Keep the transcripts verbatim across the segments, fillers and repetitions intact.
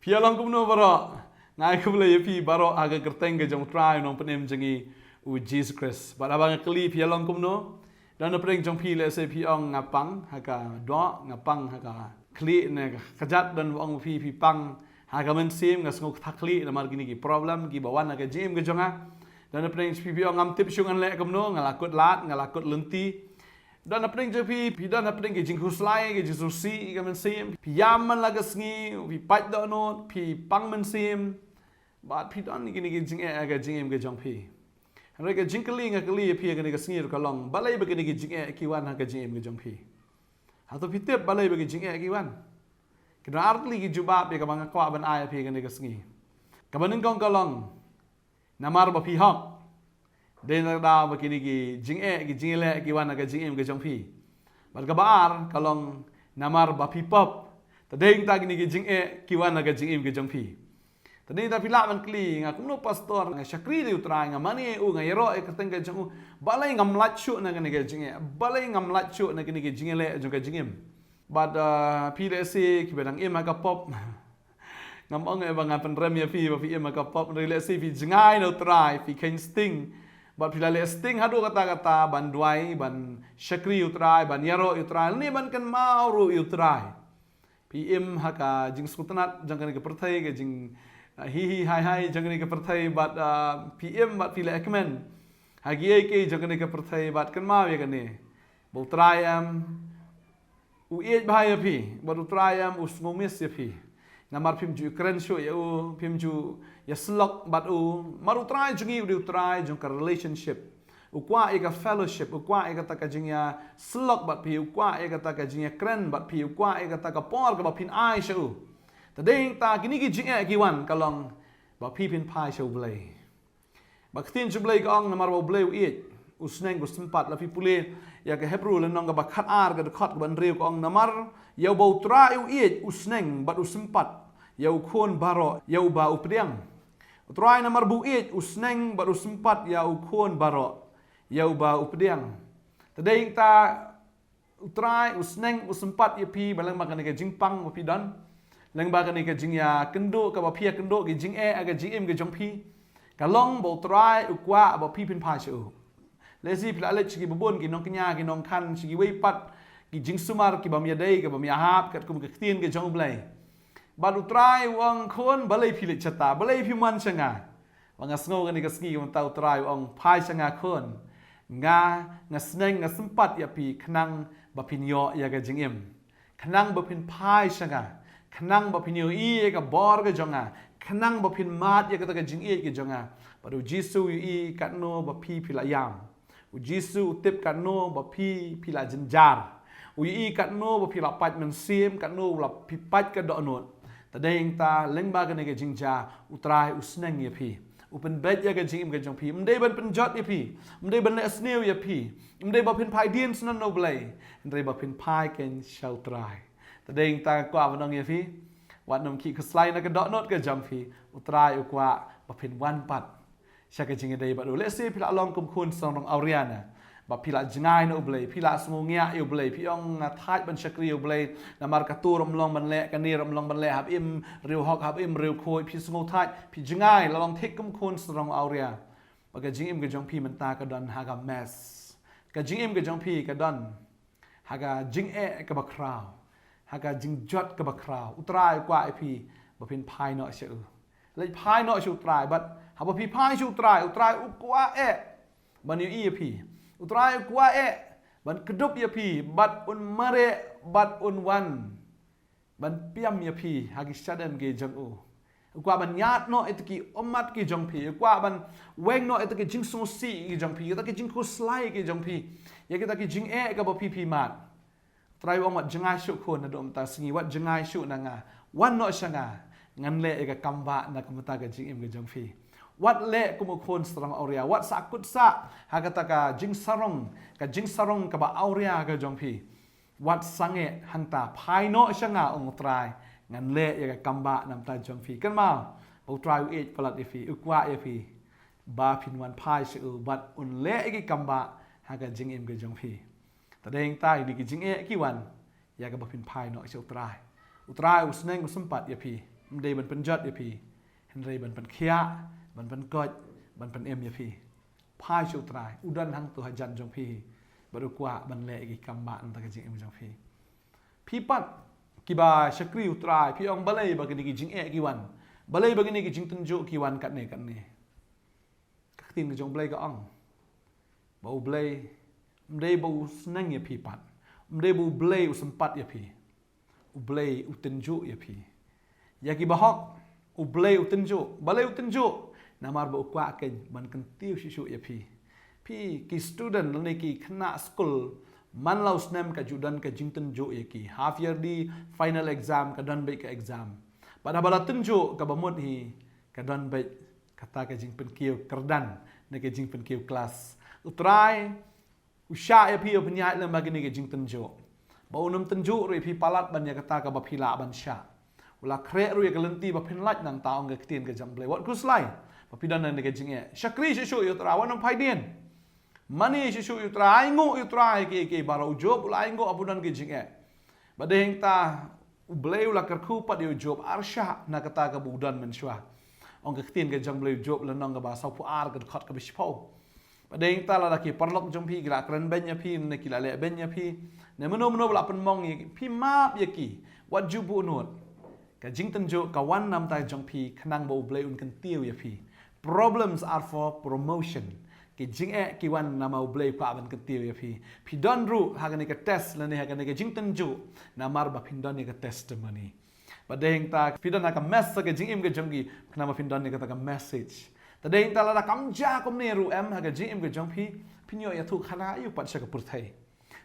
Phi ïa long kumno baroh? Nga ai khublei ïa phi baroh ha ka kyrteng ka jong U Trai Nongpynim jong ngi U Jisu Khrist. Bad haba nga kylli phi ïa long kumno, don napdeng jong phi lehse phi ong nga pang ha ka doh, nga pang ha ka khlieh ne ka kjat, don ba ong phi phi pang ha ka mynsiem, nga sngew kata khlieh namar kine ki problem kiba wan ha ka jingim ka jong nga. Don napdeng jong phi phi ong ngam tip shuh ngan leh kumno, nga la kut lad, nga la kut lynti. Don napdeng jong phi, phi don napdeng ki jingkhuslai, ki jingsngewsih ka mynsiem. Phi ïam man la ka sngi, phi pait dohnud, phi pang mynsiem. Bad phi don kine ki jingeh ha ka jingim ka jong phi. Hynrei ka jingkylli nga kylli ïa phi ha kane ka sngi ruh ka long, balei ba kine ki jingeh ki wan ha ka jingim ka jong phi? Hato phi tip balei ba ki jingeh ki wan? Ki don artylli ki jubab ïa kaba nga kwah ban ai ïa phi ha kane ka sngi. Kaba nyngkong ka long, namar ba phi hok. Dei na ka daw ba kine ki jingeh, ki jingeh ki wan ha ka jingim ka jong phi. Bad kaba ar ka long, namar ba phi pop. Te dei na kata kine ki jingeh ki wan ha ka jingim ka jong phi. Te dei na kata phi lah ban kylli nga, kumno pastor, nga shakri ïa U Trai, nga mane ïa u, nga ïaroh ïa ka kyrteng ka jong u, balei ngam lait shuh na kine ki jingeh, balei ngam lait shuh na kine ki jingeh jong ka jingim. Bad uh, phi lehse kiba dang im ha ka pop. Ngam ong ïa ba nga pynrem ïa phi ba phi im ha ka pop, hynrei lehse phi jngai na U Trai, phi kheiñ sting. Bad phi la leh sting haduh katta katta ban duwai, ban shakri U Trai, ban ïaroh U Trai, ne ban kynmaw ruh U Trai. Phi im ha ka jingsngewtynnat jong kane ka pyrthei, ka jing uh, hi hi hai hai jong kane ka pyrthei, bad uh, phi im bad phi la kmen ha kiei kiei jong kane ka pyrthei, bad kynmaw ïa kane, ba U Trai em u ïeit bha ïa phi, bad U Trai em u sngewmiss ïa phi. Namar phim ju kren shuh ïa u, phim ju ïasyllok bad u. Namar U Trai jong ngi u dei U Trai jong ka relationship. U kwah ïa ka fellowship, u kwah ïa kata ka jingïasyllok bad phi, u kwah ïa kata ka jingïakren bad phi, u kwah ïa kata ka por kaba phin ai sha u. Te dei na kata kine ki jingeh ki wan ka long ba phi phin phai sha U Blei. Ba ka ktien jong U Blei ka ong namar ba U Blei u ïeit, u sneng, u sympat. La phi pule ïa ka Hebru lynnong kaba khatar, ka dkhot kaba hynriew, ka ong namar ïa uba U Trai u ïeit, u sneng bad u sympat ïa u khun baroh ïa uba u pdiang. U Trai namar ba u ïeit, u sneng bad u sympat ïa u khun baroh ïa uba u pdiang. Te dei na kata U Trai u sneng u sympat ïa phi, ba lyngba kane ka jingpang ba phi don, lyngba kane ka jingïakynduh kaba phi ïakynduh ki jingeh ha ka jingim ka jong phi, ka long ba U Trai u kwah ba phi phin phai sha u. Lehse phi la leit sha kiba bun ki nongkñia, ki nongkhan, sha kiwei pat ki jingsumar kiba ym ïadei, kiba ym ïahap katkum ka ktien ka jong U Blei. Bad U Trai u ong, khun, balei phi leit shata, balei phim wan sha nga? Ba nga sngew kane ka sngi mynta U Trai u ong, phai sha nga khun. Nga, nga sneng, nga sympat ïa phi khnang ba phin ïoh ïa ka jingim, khnang ba phin phai sha nga, khnang ba phin ïohi ïa ka bor ka jong nga, khnang ba phin mad ïa kata ka jingïeit ka jong nga. Bad U Jisu u ïohi katno ba phi phi la ïam. U Jisu u tip katno ba phi phi la jynjar. U ïohi katno ba phi la pait mynsiem, katno ba phi pait ka dohnud. Te dei na kata lyngba kane ka jingjia U Trai u sneng ïa phi, u pynbeit ïa ka jingim ka jong phi. Ym dei ban pynjot ïa phi, ym dei ban leh sniew ïa phi, ym dei ba phin phai dien shnong na U Blei, hynrei ba phin phai keiñ sha U Trai. Te dei na kata nga kwah ban ong ïa phi, wat nym khih khuslai na ka dohnud ka jong phi. U Trai u kwah ba phin wan pat sha ka jingïadei bad u. Lehse phi la long kum khun sarong awria na, ba phi la jngai na U Blei, phi la sngewngiah ïa U Blei, phi ong nga thait ban shakri ïa U Blei, namar katu ruh ym long ban leh, kane ruh ym long ban leh, hap im riew hok, hap im riew khuid, phi sngewthait, phi jngai, la long thik kum khun sarong awria. Ba ka jingim ka jong phi mynta ka don ha ka mess. Ka jingim ka jong phi ka don ha ka jingeh kaba khraw, ha ka jingjot kaba khraw. U Trai u kwah ïa phi ba phin phai noh sha u. Leit phai noh sha U Trai, bad haba phi phai sha U Trai, U Trai u kwah eh ban ïohi ïa phi. U Trai u kwah eh ban kdup ïa phi, bad un mareh, bad un wan ban piam ïa phi ha ki shadem ki jong u. U kwah ban ïaid noh ïa kita ki ummat ki jong phi. U kwah ban weng noh ïa kita ki jingsngewsih ki jong phi, ïa kita ki jingkhuslai ki jong phi, ïa kita ki jingeh kaba phi phi mad. U Trai u ong, wat jngai shuh khun naduh mynta sngi, wat jngai shuh na nga. Wan noh sha nga, ngan leh ïa ka kambah na ka bynta ka jingim ka jong phi. Wat leh kum u khun sarong awria, wat sah kut sah ha kata ka jingsarong, ka jingsarong kaba awria ka jong phi. Wat sangeh hangta, phai noh sha nga, ong U Trai, ngan leh ïa ka kambah na bynta jong phi. Kynmaw ba U Trai u ïeit palat ïa phi, u kwah ïa phi ba phin wan phai sha u, bad un leh ïa ki kambah ha ka jingim ka jong phi. Te dei hangta ïa ki jingeh ki wan ïa kaba phin phai noh sha U Trai. U Trai u sneng u sympat ïa phi. Ym dei ban pynjot ïa phi, hynrei ban pynkhiah, ban pynkoit, ban pynim ïa phi. Phai sha U Trai, u don hangto hajan jong phi. Bad u kwah ban leh ïa ki kam ba na ka jingim jong phi. Phi pat kiba shakri U Trai, phi ong balei ba kine ki jingeh ki wan. Balei ba kine ki jingtynjuh ki wan katne katne. Ka ktien ka jong U Blei ka ong ba U Blei ym dei ba u sneng ïa phi pat. Ym dei ba U Blei u sympat ïa phi. U Blei u tynjuh ïa phi. Ïa ki bahok, U Blei u tynjuh. Balei u tynjuh? Namar ba u kwah keiñ ban kyntiew shuh shuh ïa phi. Phi ki student lane ki khynnah skul, man la u snem ka ju don ka jingtynjuh ïa ki. Half yearly, final exam, ka don beit ka exam. Bad haba la tynjuh, kaba mut hi, ka don beit kata ka jingpynkiew kyrdan ne ka jingpynkiew klas. U Trai u shah ïa phi, u pynïaid lem bad kine ki jingtynjuh. Ba un ym tynjuh ruh ïa phi palat ban ïa kata kaba phi lah ban shah. U la khreh ruh ïa ka lynti ba phin lait nangta, ong ka ktien ka jong U Blei. Wat khuslai ba phi don ha kane ka jingeh. Shakri shuh shuh ïa U Trai, wat nym phai dien. Mane shuh shuh ïa U Trai, ainguh ïa U Trai ïa kiei kiei baroh. U Job u la ainguh haba u don ki jingeh. Bad dei hangta U Blei u la kyrkhu pat ïa u Job arshah na kata kaba u don mynshuwa. Ong ka ktien ka jong U Blei, u Job lynnong kaba sawphew ar, ka dkhot kaba shiphew. Bad dei hangta lada ki paralok jong phi ki la kren beiñ ïa phi ne ki la leh beiñ ïa phi, ne mano mano ba la pynmong ïa phi, map ïa ki. Wat ju buhnud. Ka jingtynjuh ka wan namar ka jong phi, khnang ba U Blei un kyntiew ïa phi. Problems are for promotion. Ki jingeh ki wan namar U Blei u kwah ban kyntiew ïa phi. Phi don ruh ha kane ka test lane ha kane ka jingtynjuh namar ba phin don ïa ka testimony. Bad dei hangta phi don ha ka mess ha ka jingim ka jong ki, khnang ba phin don ïa kata ka message. Te dei hangta lada kam jia kumne ruh em ha ka jingim ka jong phi, phin ïoh ïathuh khana aïu pat sha ka pyrthei.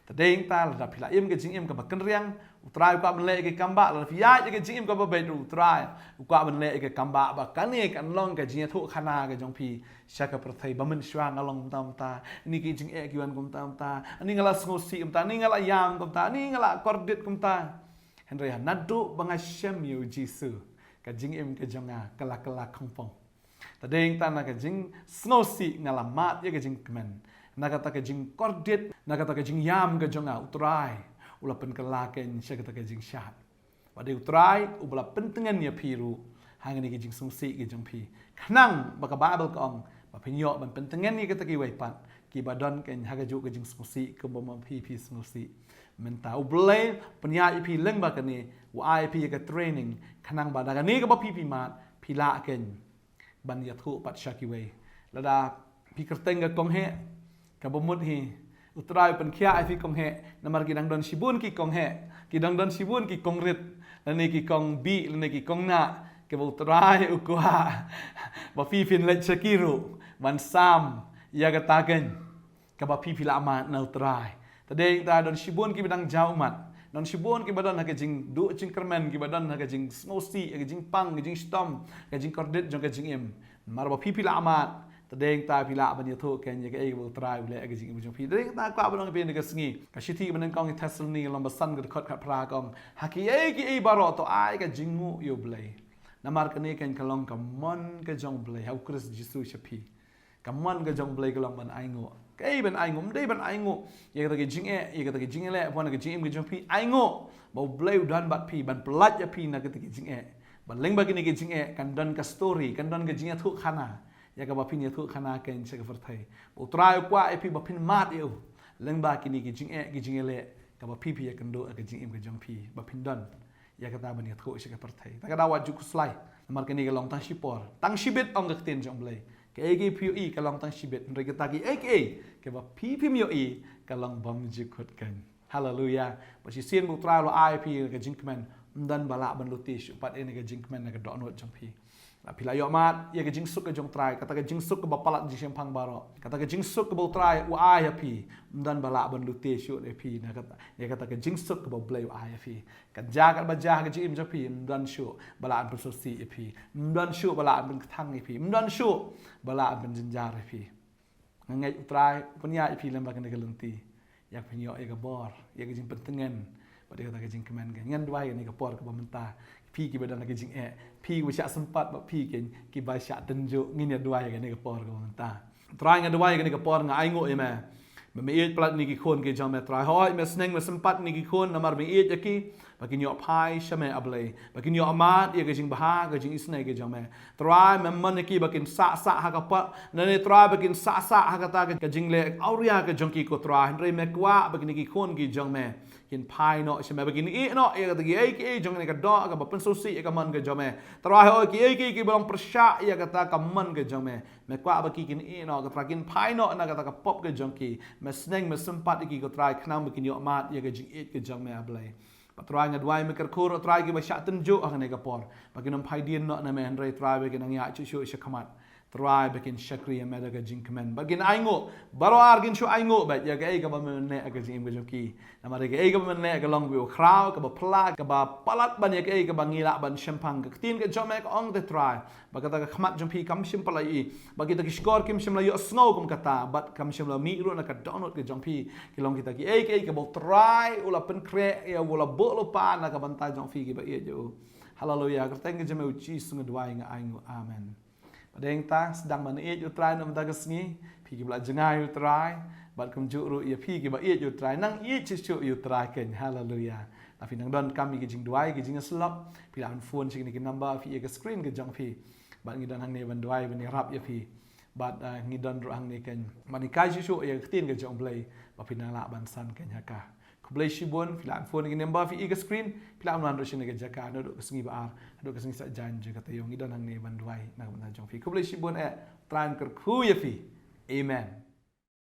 Te dei hangta lada phi la im ka jingim kaba kynriang, U Trai u kwah ban leh ïa ka kam ba, lada phi ïaid ïa ka jingim kaba beit ruh, U Trai u kwah ban leh ïa ka kam ba, ba kane kan long ka jingïathuh khana ka jong phi sha ka pyrthei, ba mynshuwa nga long kumta kumta, kine ki jingeh ki wan kumta kumta, kine nga la sngewsih kumta, kine nga la ïam kumta, kine nga la kordit kumta. Hynrei naduh ba nga shem ïa U Jisu, ka jingim ka jong nga ka la kylla khongpong. Te dei hangta na ka jingsngewsih nga la mad ïa ka jingkmen. Na kata ka jingkordit, na kata ka jingïam ka jong nga, U Trai u la pynkylla keiñ sha kata ka jingshad. Bad dei U Trai uba la pyntngen ïa phi ruh ha kane ka jingsngewsih ka jong phi, khnang ba ka Baibl ka ong ba phin ïoh ban pyntngen ïa kita kiwei pat kiba don keiñ ha kajuh ka jingsngewsih kumba ma phi phi sngewsih. Mynta U Blei u pynïaid ïa phi lyngba kane, u ai ïa phi ïa ka training, khnang ba da kane kaba phi phi mad, phi lah keiñ ban ïathuh pat sha kiwei. Lada phi kyrteng ka kong heh, kaba mut hi, U Trai u pynkhiah ïa phi kong heh, namar ki dang don shibun ki kong heh, ki dang don shibun ki kong rit, lane ki kong bih, lane ki kong nah, kaba U Trai u kwah ba phi phin leit sha ki ruh ban sam ïa kata keiñ kaba phi phi la mad na U Trai. Te dei hangta don shibun kiba dang jaw ummat, don shibun kiba don ha ka jingduh jingkyrmen, kiba don ha ka jingsngewsih, ha ka jingpang, ka jingshitom, ka jingkordit jong ka jingim. Namar ba phi phi la mad, te dei hangta phi lah ban ïathuh keiñ ïa kaei kaba U Trai u leh ha ka jingim jong phi. Te dei hangta kwah ban ong ïa phi na ka sngi, ka shithi kaba nyngkong ïa ki Thessaloni lynnong ba san, ka dkhot khatphra ka ong, ha kiei kiei baroh to ai ka jingnguh ïa U Blei. Namar kane keiñ ka long ka mon ka jong U Blei ha U Khrist Jisu sha phi. Ka mon ka jong U Blei ka long ban ainguh. Kaei ban ainguh? Ym dei ban ainguh ïa kata ka jingeh, ïa kata ka jingïaleh, pynban ka jingim ka jong phi. Ainguh ba U Blei u don bad phi ban pyllait ïa phi na kata ka jingeh. Ba lyngba kine ki jingeh kan don ka story, kan don ka jingïathuh khana ïa kaba phin ïathuh khana keiñ sha ka pyrthei. Ba U Trai u kwah ïa phi ba phin mad ïa u lyngba kine ki jingeh, ki jingïaleh, kaba phi phi ïakynduh ïa ka jingim ka jong phi ba phin don ïa kata ban ïathuh sha ka pyrthei. Ta ka daw wat ju khuslai. Namar kane ka long tang shipor, tang shibit, ong ka ktien jong U Blei. Kaei kaei phi ïohi ka long tang shibit, hynrei kata kaei kaei kaba phi phim ïohi ka long bymjukut keiñ. Haleluya. Ba shisien ba U Trai u la ai ïa phi ka jingkmen, ym don ba lah ban lute shuh pat ïa kane ka jingkmen na ka dohnud jong phi. Lada phi la ïoh mad ïa ka jingsuk ka jong U Trai, kata ka jingsuk kaba palat jingshemphang baroh, kata ka jingsuk kaba U Trai u ai ïa phi, ym don ba lah ban lute shuh ïa phi na kata, ïa kata ka jingsuk kaba U Blei u ai ïa phi. Kan jia katba jia ha ka jingim jong phi, ym don shuh ba lah ban pynsngewsih ïa phi, ym don shuh ba lah ban pynkthang ïa phi, ym don shuh ba lah ban pynjynjar ïa phi. Nga ngeit U Trai u pynïaid ïa phi lyngba kane ka lynti, ïa ka pynïoh ïa ka bor, ïa ka jingpyntngen bad ïa kata ka jingkmen. Ngan duwai ïa kane ka por kaba mynta, phi kiba don ha ka jingeh, phi kiba shah sympat bad phi keiñ kiba shah tynjuh, ngin ïa duwai ïa kane ka por kaba mynta. Trai, nga duwai ïa kane ka por, nga ainguh ïa me ba me ïeit palat ïa kine ki khun ki jong me, Trai. Hooid, me sneng, me sympat ïa kine ki khun namar me ïeit ïa ki. Ba kin ïoh phai sha me, A Blei. Ba kin ïoh mad ïa ka jingbha, ka jingisynei ka jong me. Trai, me mon ïa ki ba kin sah sah ha ka pop. Nangne Trai, ba kin sah sah ha kata ka jingleh awria ka jong ki, ko Trai. Hynrei me kwah ba kine ki khun ki jong me kin phai noh sha me, ba kin ïeh noh ïa kata kiei kiei jong kane ka doh kaba pynsngewsih ïa ka mon ka jong me. Trai, hooid, kiei kiei kiba long pyrshah ïa kata ka mon ka jong me, me kwah ba ki kin ïeh noh, ko Trai, kin phai noh na kata ka pop ka jong ki. Me sneng, me sympat ïa ki, ko Trai, khnang ba kin ïoh mad ïa ka jingïeit ka jong me, A Blei. Bad Trai, nga duwai, me kyrkhu ruh, Trai, kiba shah tynjuh ha kane ka por, ba kin ym phai dien noh na me, hynrei Trai, ba kin nang ïaid shuh shuh shakhmat. Trai, ba kin shakri ïa me da ka jingkmen. Ba kin ainguh, baroh ar kin shu ainguh beit ïa kaei kaba me neh ha ka jingim ka jong ki. Namar ïa kaei kaba me neh ka long kaba khraw, kaba phylla, kaba palat ban ïa kaei kaba ngi lah ban shemphang. Ka ktien ka jong me ka ong te, Trai, ba kata ka khmat jong phi kam shym pat la ïohi, ba kita ki shkor kim shym la ïohsngew kum kata, bad kam shym la mih ruh na ka dohnud ka jong phi. Ki long kita kiei kiei kaba u Trai u la pynkhreh ïa, u la buh lypa na ka bynta jong phi kiba ïeit ïa u. Haleluia. Kyrteng ka jong me, U Jisu, nga duwai, nga ainguh. Amen. Bad hangta, sdang ban ïeit ïa u Trai na ka bynta ka sngi. Phi kiba la jngai ïa u Trai, bad kumjuh ruh ïa phi kiba ïeit ïa u Trai, nang ïeit shuh shuh ïa u Trai keiñ. Haleluia. Lada phi nang donkam ïa ki jingduwai, ki jingïasyllok, phi lah ban phone sha kine ki number phi ïa ka screen ka jong phi. Bad ngi don hangne ban duwai, ban ïarap ïa phi. Bad, ah, ngi don ruh hangne keiñ ban hikai shuh shuh ïa ka ktien ka jong U Blei, ba phin nang lah ban san keiñ ha ka. Khublei shibun. Phi lah ban phone ïa ki number phi ïa ka screen, phi lah ban wan ruh shane ka jaka, naduh ka sngi ba ar haduh ka sngi saitjaiñ jong ka taïew, ngi don hangne ban duwai na ka bynta jong phi. Khublei shibun eh, Trai un kyrkhu ïa phi. Amen.